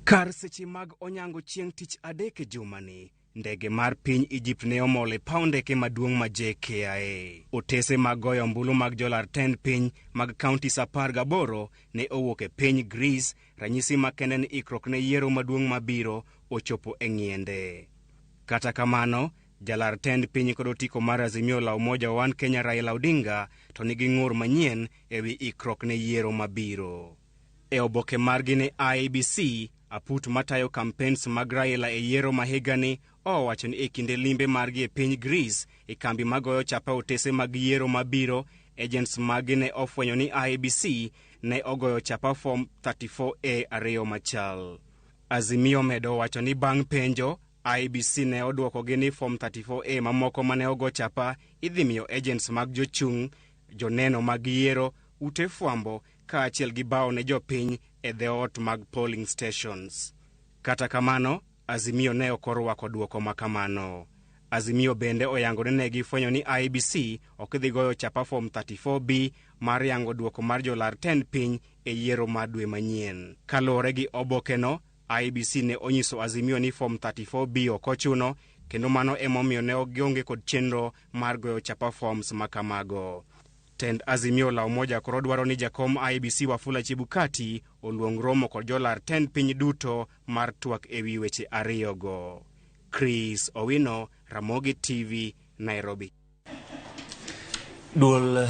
Kar seche mag onyango chieng' tich adek e jumani, ndege mar piny Egypt ne omol e paw ndeke maduong' ma JKIA. Otese mag goyo ombulu mag jolar tend piny mag counties 18 ne owuok e piny Greece, ranyisi makende ni ikruok ne yiero maduong' mabiro ochopo e ng'iende. Kata kamano, jalar tend piny kod otiko mar Azimio la Umoja One Kenya Raila Odinga to nigi ng'ur manyien ewi ikruok ne yiero mabiro. E oboke margi ne IEBC, aput matayo campaigns mag Raila e yiero ma higani owacho ni e kinde limbe margi e piny Greece e kambi magoyo chapa otese mag yiero mabiro, agents maggi ne ofwenyo ni IEBC ne ogoyo chapa form 34A ariyo machal. Azimio medo wacho ni bang' penjo, IEBC ne odwokogi ni form 34A mamoko mane ogo chapa idhi miyo agents mag jochung', joneno mag yiero, ute fwambo kaachiel gi bao ne jopiny e dhoot mag polling stations. Kata kamano, Azimio ne ok orwako dwoko ma kamano. Azimio bende oyango ni ne gifwenyo ni IEBC ok dhi goyo chapa form 34B mar yango dwoko mar jolar tend piny e yiero mar dwe manyien. Kaluwore gi obokeno, IEBC ne onyiso Azimio ni form 34B ok ochuno kendo mano emomiyo ne ok gionge kod chenro mar goyo chapa forms ma kamago. Tend Azimio la Umoja koro dwaro ni jakom IEBC Wafula Chebukati oluong romo kod jolar tend piny duto mar twak ewi weche ariyogo. Chris Owino, Ramogi TV, Nairobi. Duol